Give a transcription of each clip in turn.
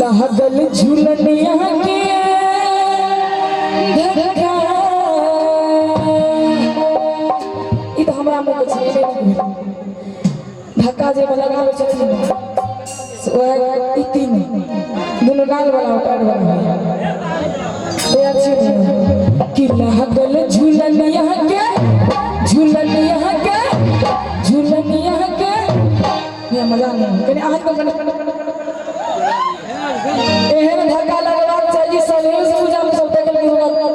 लागल झूलनिया के धक्का। ई तऽ हमरा मुँह के छै, नहि भेल। धक्का जे मे लगाबै छथिन से वएह ई तीन दुनू गाल वाला पैर वाला होइया। तैयार छी ने? कि लागल झूलनिया के, झूलनिया के, झूलनिया के। ये मजा नहीं कनी अहाँ कनी एहन धक्का लगबाक चाही। सलेश पूजा में सब देखल कि हुनका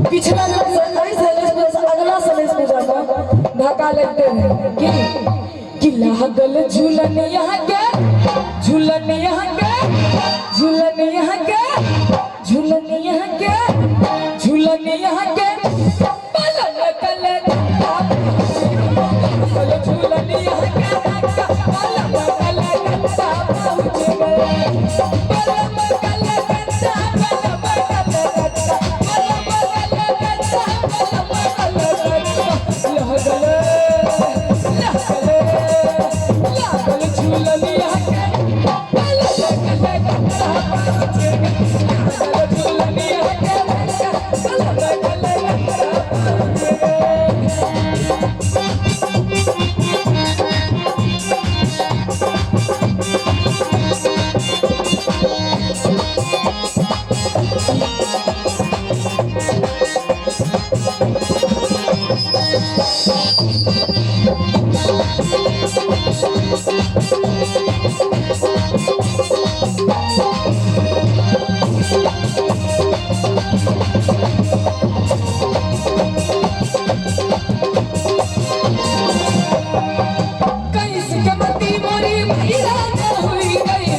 पिछला एहि सलेश पूजा से अगला सलेश पूजा में धक्का लगते रहे कि लागल झूलनिया के, झूलनिया के, झूलनिया के, झूलनिया के, झूलनिया के पलंग कल झूलनिया के धक्का पलंग कल धक्का पहुँच गए। पलंग कल धक्का, पलंग कल धक्का, पलंग कल धक्का, पलंग कल धक्का। लागल, लागल, लागल झूलनिया के पलंग कल धक्का पहुँच गए। लागल झूलनिया के धक्का पलंग कल धक्का पहुँच गए। कैसे के मती मोरी भैया न हुई गई।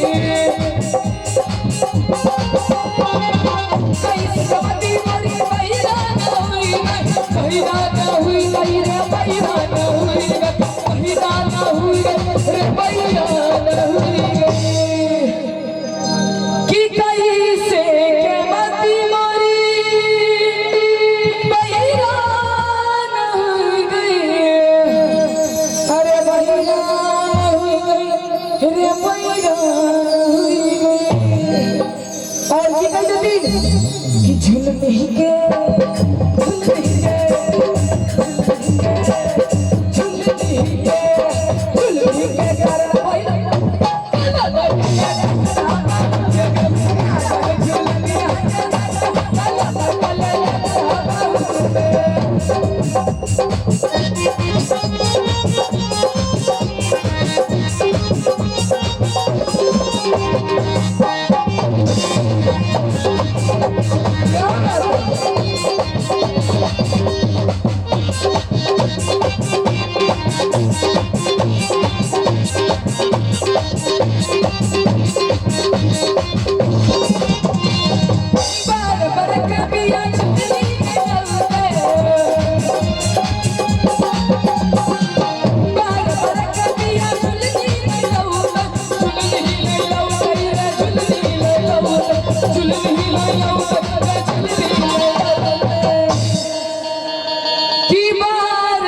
कैसे के मती मोरी भैया न हुई गई, भैया न हुई गई रे, भैया न हुई गई, भैया न हुई गई रे, भैया न हुई गई। कि कैसे के मती मोरी भैया न हुई गई, अरे भैया हुई गई रे, भैया हुई गई। और की कह देती कि झूलनी के, झूलनी के, झूलनी के, झूलनी के कारण भइल बार बार कबिया झुलनी के चलते, बार बार कबिया झुलनी के लौट, झुलनी ले लौट रे, झुलनी ले लौट, झुलनी ले लौट रे, झुलनी ले लौट। कि बार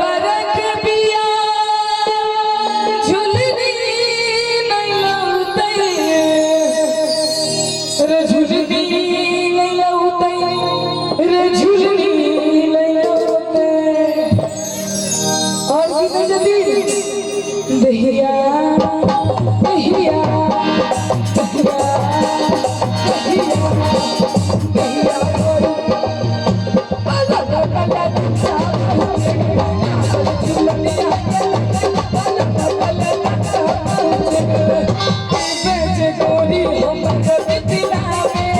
बार कबिया झुलनी नहीं लौटे रे, झुलनी नहीं लौटे रे, झुलनी नहीं लौटे। और की कह जदी दहिया, दहिया, दहिया, दहिया, दहिया अलग अलग झुलनिया अलग अलग बेच गोरी हम मिथिला में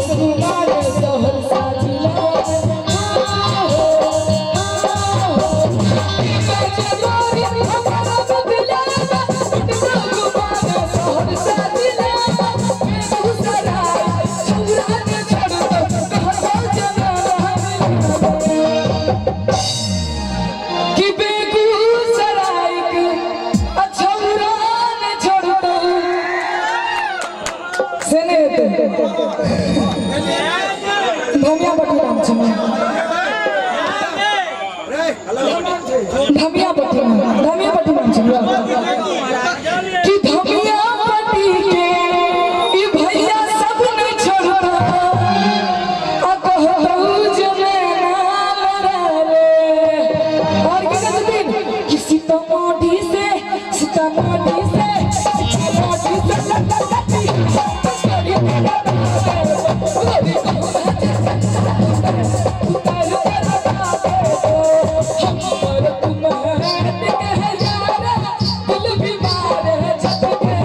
कुमार सहरसा जिला सहरसा जिला बेगूसराय छौरा के छोड़ कि बेगूसराय के अछौरा ने छोड़ दो से नहीं हेतै। धमिया पट्टी नाम छै, धमिया पट्टी नाम, धमिया पट्टी नाम छै। बॉडी से, बॉडी से लटकती, गोरी तोरा गोरी उतर हम पर तुम कह यार, दिल बीमार है झटके,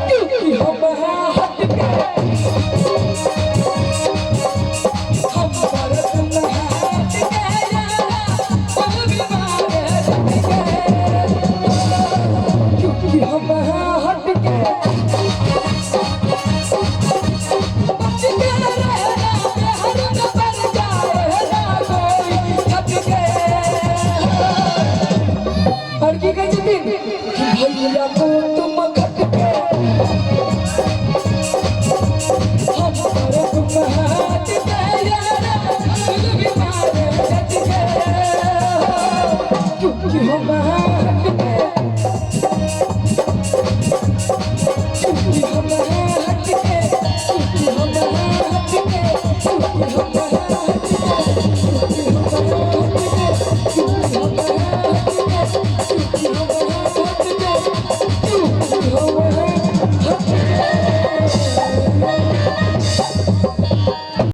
क्योंकि हम हैं हटके। हम पर तुम हटके यार, दिल बीमार है झटके, क्योंकि हम हैं हटके। बच के रहना हर में बन जाए ना कोई झटके। और की कहै छथिन कि भैया को